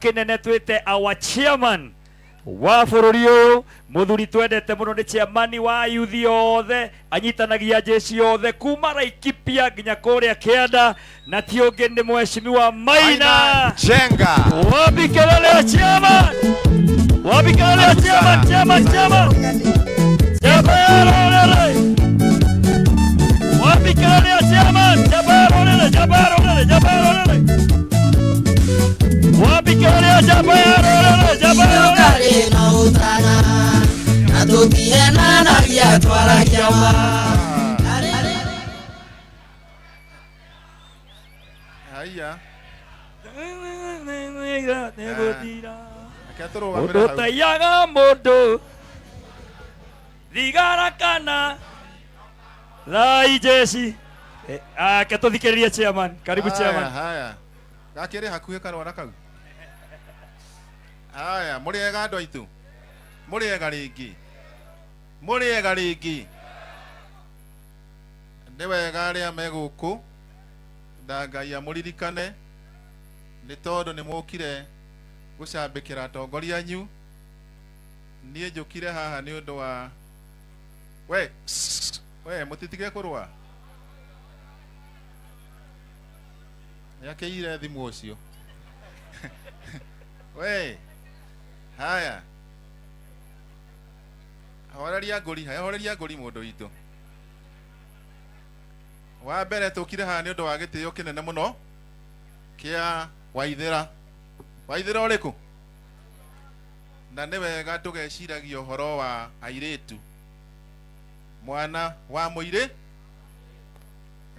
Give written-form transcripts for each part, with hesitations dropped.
Kinene twite our chairman wa bũrũri ũyũ, mũthuri twendete mũno, nĩ chairman wa yuthi othe, anyitanagia jeshi yothe kuma Laikipia nginya kũrĩa kĩanda, na ti ũngĩ nĩ mheshimiwa Maina Njenga. Wapi kelele ya chairman? Wapi kelele ya chairman? Chairman, chairman. Chairman, olele. Wapi kelele ya chairman? Chairman, olele, chairman, olele, chairman, olele. Wapi kelele ya chairman? Olele, chairman, olele. Tũkarĩ na ũtana na tũtihenanagia, twaragia ma. Haya. Reke tũrũgamĩre Mũndũ hau. taiyaga mũndũ thigara kana thai jeshi. Ake tũthikĩrĩrie chairman. Karibu. Haya, Chairman. Haya. Gakĩrĩ hakuhĩ karwara kau. Haya, mũrĩ ega andũ aitũ? Mũrĩ ega rĩngĩ? Mũrĩ ega rĩngĩ? Nĩ wega arĩa me gũkũ na Ngai amũririkane nĩ tondũ nĩ mũkire gũcambĩkĩra atongoria anyu. Niĩ njũkire haha nĩ ũndũ wa we we mũtitige kũrũa. Nĩakĩire thimũ ũcio. We haya, horeria ngũri, haya, horeria ngũri mũndũ witũ. Wa mbere tũkire haha nĩ ũndũ wa gĩtĩo kĩnene mũno kĩa Waithĩra. Waithĩra ũrĩkũ? Na nĩ wega tũgeciragia ũhoro wa airĩtu, mwana wa mũirĩ,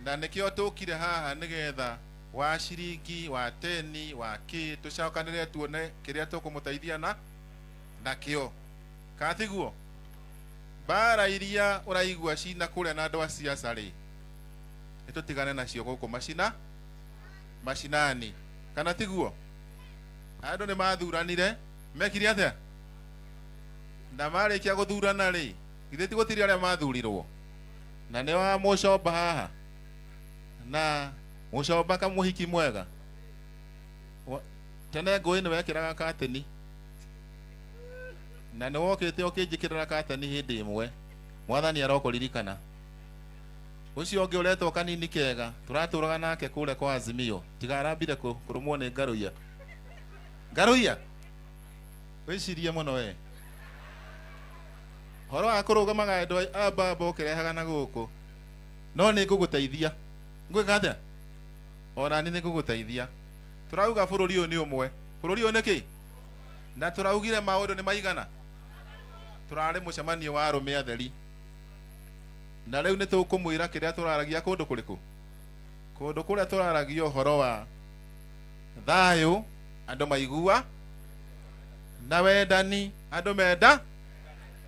na nĩkĩo tũkire haha nĩgetha wa ciringi wa teni wa kĩ tũcokanĩre tuone kĩrĩa tũkũmũteithia na nakĩo, kana tiguo? Mbara iria ũraigua cina kũrĩa na andũ a siasa rĩ, nĩ tũtigane nacio gũkũ macina macinani, kana tiguo? Andũ nĩ mathuranire, mekire atĩa? Na marĩkia gũthurana rĩ, githĩ ti gũtirĩ arĩa mathurirwo na nĩ wa mũcomba haha na mũcomba kamũhiki mwega. Tene ngũĩ nĩ wekĩraga kateni na nĩ wokĩte ũkĩnjĩkĩrĩra kateni hĩndĩ ĩmwe, mwathani arokũririkana. Ũcio ũngĩ ũretwo kanini kega tũratũraga nake kũrĩa kwa Azimio, tiga arambire kũrũmwo nĩ ngarũiya ngarũiya. Wĩcirie mũno we ũhoro wa kũrũgamaga andũ a mbamba ũkĩrehaga na gũkũ, no nĩ ngũgũteithia. Ngwĩka atĩa? Ona niĩ nĩ ngũgũteithia. Tũrauga bũrũri ũyũ nĩ ũmwe. Bũrũri ũyũ nĩ kĩ? Na tũraugire maũndũ nĩ maigana. Tũrarĩ mũcemanio wa arũme atheri, na rĩu nĩ tũkũmwĩra kĩrĩa tũraragia kũndũ kũrĩkũ, kũndũ kũrĩa tũraragia ũhoro wa thayũ, andũ maigua na wendani, andũ menda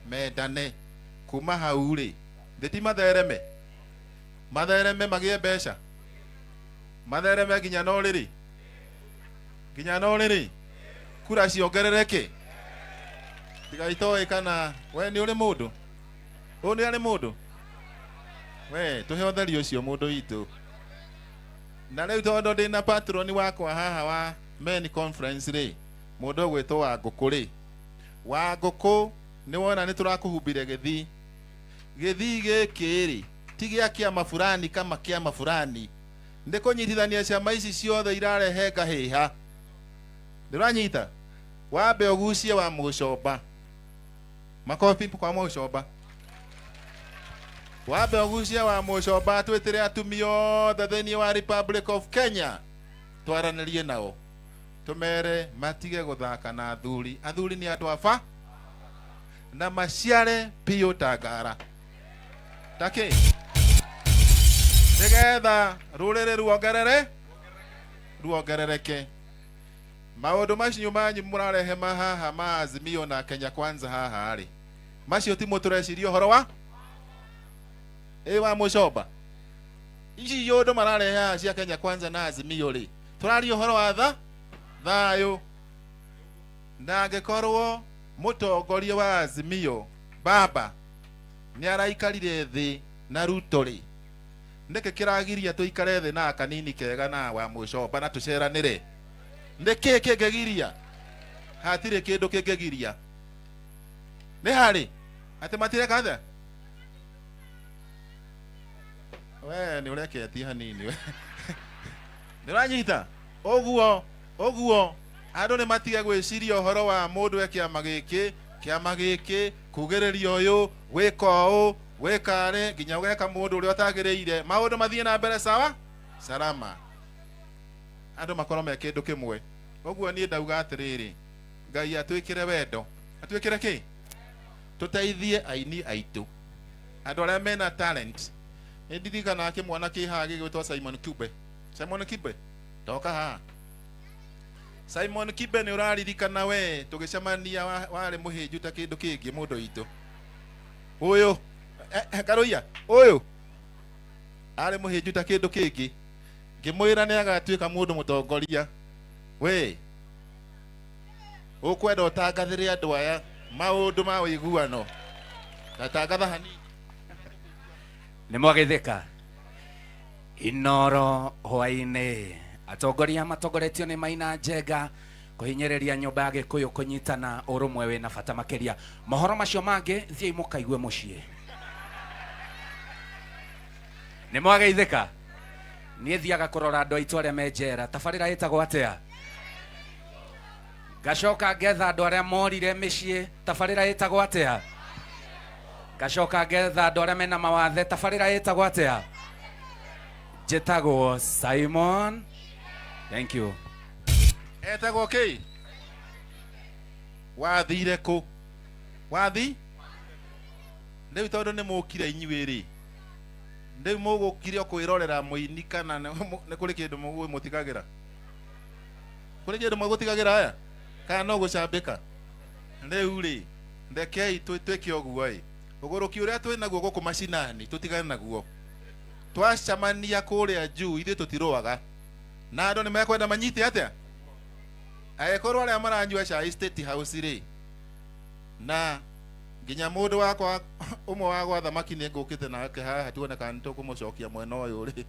mendane. Kuma hau rĩ, thĩ ti mathereme, mathereme magĩe mbeca, mathereme nginya no rĩrĩ, nginya no rĩrĩ kura ciongerereke. Tiga itoĩ kana we nĩ ũrĩ mũndũ ũyũ, nĩ arĩ mũndũ we tũhe ũtheri ũcio mũndũ witũ. Na rĩu tondũ ndĩna patroni wakwa haha wa men conference rĩ, mũndũ ũgwĩtwo wa ngũkũ rĩ, wa ngũkũ, nĩ wona nĩ tũrakũhumbire gĩthii. Gĩthii gĩkĩ rĩ, ti gĩa kĩama fulani kama kĩama fulani, nĩ kũnyitithania ciama ici ciothe irarehe ngahĩha. Ndĩranyita wambe ũgucie wa mũcomba. Makobi kwa mũcomba. Wambe ũgucie wa mũcomba, twĩtĩre atumia othe thĩinĩ wa Republic of Kenya, twaranĩrie nao, tũmere matige gũthaka na athuri. Athuri nĩ andũ aba na maciare biũ ta ngara takĩ, nĩgetha rũrĩrĩ ruongerere ruongerereke. Maũndũ macio manyu mũrarehe ma haha ma Azimio na Kenya Kwanza haha rĩ, macio ti mũtũreciria ũhoro wa ĩ wa mũcomba. Ici ũndũ mararehe haha cia Kenya Kwanza na Azimio rĩ, tũraria ũhoro wa tha thayũ. Na angĩkorwo mũtongoria wa Azimio baba nĩ araikarire thĩ na Ruto rĩ, nĩkĩ kĩragiria tũikare thĩ na kanini kega na wa mũcomba na tũceranĩre? Nĩkĩ kĩngĩgiria? Hatirĩ kĩndũ kĩngĩgiria. Nĩ harĩ atĩ matireka atĩa? We nĩ ũreketie hanini we. Nĩ ũranyita ũguo ũguo andũ nĩ matige gwĩciria ũhoro wa mũndũ e kĩama gĩkĩ kĩama gĩkĩ kugĩrĩria ũyũ gwĩka ũũ gwĩka arĩ nginya ũgeka mũndũ ũrĩa ũtagĩrĩire. Maũndũ mathiĩ na mbere sawa salama, andũ makorwo me kĩndũ kĩmwe. Ũguo niĩ ndauga atĩrĩrĩ, Ngai atwĩkĩre wendo, atwĩkĩre kĩ, tũteithie aini aitũ, andũ arĩa mena talent. Nĩ ndirikanaga kĩmwana kĩ haha gĩgwĩtwo Simon Kibe. Simon Kibe, toka haha. Simon Kibe, nĩ ũraririkana we tũgĩcemania warĩ mũhĩnju ta kĩndũ kĩngĩ mũndũ witũ ũyũ, Karũiya ũyũ arĩ mũhĩnju ta kĩndũ kĩngĩ, ngĩmwĩra nĩ agatuĩka mũndũ mũtongoria. We ũkwenda ũtangathĩre andũ aya maũndũ ma ũiguano, ta tangatha hanini. Nĩ mwagĩthĩka Inoro hwainĩ. Atongoria matongoretio nĩ Maina Njenga kũhinyĩrĩria nyũmba ya Gĩkũyũ kũnyitana, ũrũmwe wĩna bata makĩria. Mohoro macio mangĩ thiĩi mũkaigue mũciĩ. Nĩ mwageithĩka. Niĩ thiaga kũrora andũ aitũ arĩa me njera. Tabarĩra ĩtagwo atĩa? Ngacoka ngetha andũ arĩa morire mĩciĩ. Tabarĩra ĩtagwo atĩa? Ngacoka ngetha andũ arĩa mena mawathe. Tabarĩra ĩtagwo atĩa? Njĩtagwo Simon. Thank you. Etagwo kĩ? Wathire kũ? Wathi rĩu tondũ nĩ mũkire inyuĩ rĩ, rĩu mũgũkire o kwĩrorera mũini kana nĩ kũrĩ kĩndũ mũgũmũtigagĩra? Kũrĩ kĩndũ mũgũtigagĩra aya kana no gũcambĩka? Rĩu rĩ, rekei twĩke ũguo ĩ, ũgũrũki ũrĩa twĩ naguo gũkũ macinani tũtigane naguo. Twacemania kũrĩa juu ithuĩ tũtirũaga na andũ nĩ mekwenda manyite atĩa? Angĩkorwo arĩa maranyua cai State House rĩ, na nginya mũndũ wakwa ũmwe wa gwa thamaki nĩ ngũkĩte nake haha tuone kana nĩ tũkũmũcokia mwena ũyũ rĩ.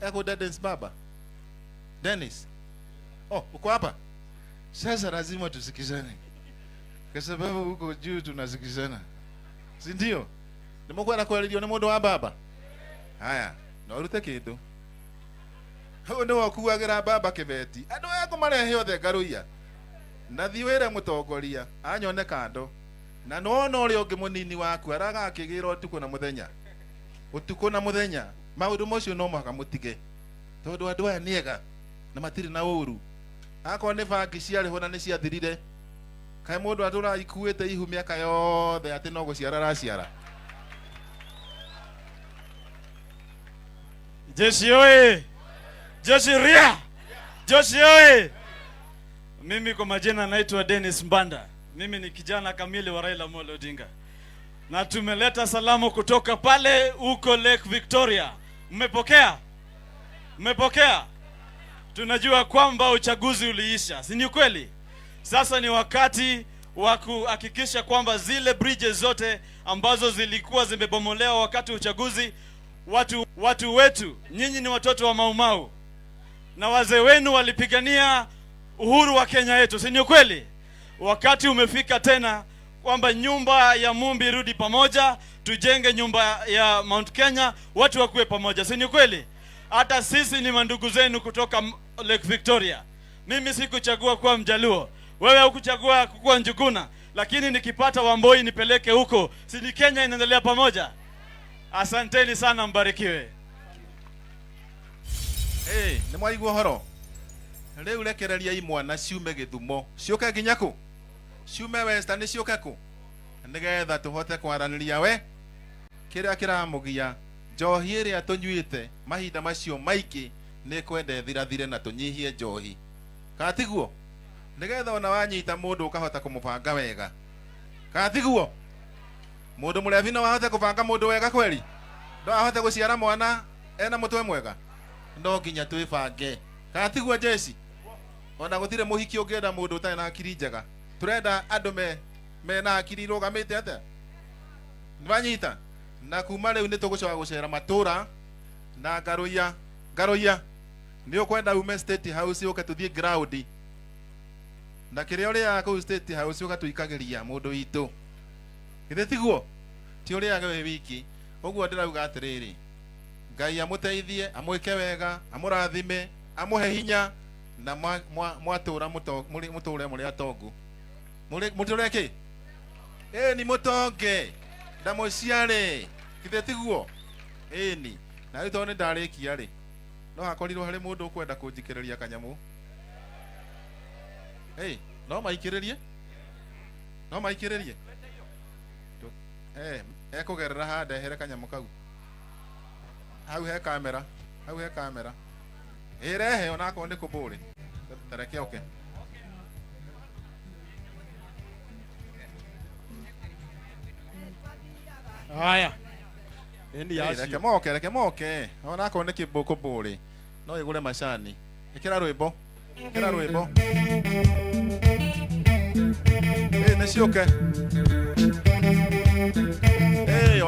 Eko Dennis baba Dennis, oh, uko hapa sasa. Lazima tusikizane kwa sababu huko juu tunasikizana, si ndio? Nĩ mũkwenda kwarĩrio nĩ mũndũ wa baba? Haya, no ũrute kĩndũ. Ũyũ nĩwe ũkuagĩra baba kĩbeti, andũ aya ngũmarehe othe ngarũiya na thiĩ wĩre mũtongoria anyone kando na nĩwona ũrĩa ũngĩ mũnini waku araga akĩgĩra ũtukũ na mũthenya, ũtukũ na mũthenya. Maũndũ macio no mũhaka mũtige tondũ andũ aya nĩ ega na matirĩ na ũru. Akorwo nĩ bangi ciarĩhwo na nĩ ciathirire, kaĩ mũndũ atũraga ikuĩte ihu mĩaka yothe atĩ no gũciara araciara. Jeshi oye! Jeshi ria! Jeshi oye! Mimi kwa majina naitwa Dennis Mbanda. Mimi ni kijana kamili wa Raila Amolo Odinga, na tumeleta salamu kutoka pale huko Lake Victoria. Mmepokea? Mmepokea? Tunajua kwamba uchaguzi uliisha, si ni kweli? Sasa ni wakati wa kuhakikisha kwamba zile bridges zote ambazo zilikuwa zimebomolewa wakati wa uchaguzi, watu wetu, nyinyi ni watoto wa Maumau na wazee wenu walipigania uhuru wa Kenya yetu, si ni kweli? Wakati umefika tena kwamba nyumba ya Mumbi irudi pamoja, tujenge nyumba ya Mount Kenya, watu wakuwe pamoja, si ni kweli? Hata sisi ni mandugu zenu kutoka Lake Victoria. Mimi sikuchagua kuwa Mjaluo, wewe hukuchagua kuwa Njuguna, lakini nikipata Wamboi nipeleke huko, si ni Kenya inaendelea pamoja? Asanteni sana, mbarikiwe. Hey, nĩ mwaigua ũhoro rĩu. Rekereria imwana ciume Gĩthumo ciũke nginya kũ, ciume Western ciũke kũ, nĩgetha tũhote kwaranĩria. We kĩrĩa kĩramũgia, njohi ĩrĩa tũnyuĩte mahinda macio maingĩ nĩ kwenda ĩthirathire na tũnyihie njohi, kana tiguo? Nĩgetha ona wanyita mũndũ ũkahota kũmũbanga wega, kana tiguo? Mũndũ mũrebi no ahote kũbanga mũndũ wega kweri? No ahote gũciara mwana ena mũtwe mwega? No nginya twĩbange, kana tiguo jeshi? Ona gũtirĩ mũhiki ũngĩenda mũndũ ũtarĩ na akiri njega. Tũrenda andũ me mena akiri irũgamĩte atĩa? Nĩwanyita? Na kuma rĩu nĩ tũgũcoka gũcera matũra na ngarũiya. Ngarũiya, nĩ ũkwenda ume State House ũke tũthiĩ ground. Na kĩrĩa ũrĩaga kũu State House ũgatũikagĩria mũndũ witũ. Githĩ tiguo? Ti ũrĩaga wĩ wiki. Ũguo ndĩrauga atĩrĩrĩ, Ngai amũteithie, amwĩke wega, amũrathime, amũhe hinya na mwatũra mũtũre mũrĩ atongu. Mũtũre kĩ? Ĩni mũtonge na mũciare. Githĩ tiguo? Ĩni. Na rĩu tondũ nĩ ndarĩkia rĩ, no hakorirwo harĩ mũndũ ũkwenda kũnjikĩrĩria kanyamũ. Hey, no maikĩrĩrie? No maikĩrĩrie? Ekũgerera haha ndehere kanyamũ kau. Hau he kamera, hau he kamera. Ĩrehe onakorwo nĩ kũbũrĩ. Tareke oke. Haya. Ĩni Ĩ, reke yacio. moke, reke moke. Onakorwo nĩ kĩbũkũbũrĩ. No ĩgũre macani. Ĩkĩra rwĩmbo. Ĩkĩra rwĩmbo. Ĩ, nĩ ciũke. Ĩ,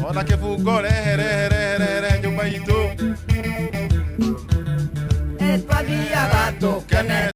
ona kĩbungo rehe rehe rehe rehe rehe nyũmba itũ. Twathiaga tũkenete.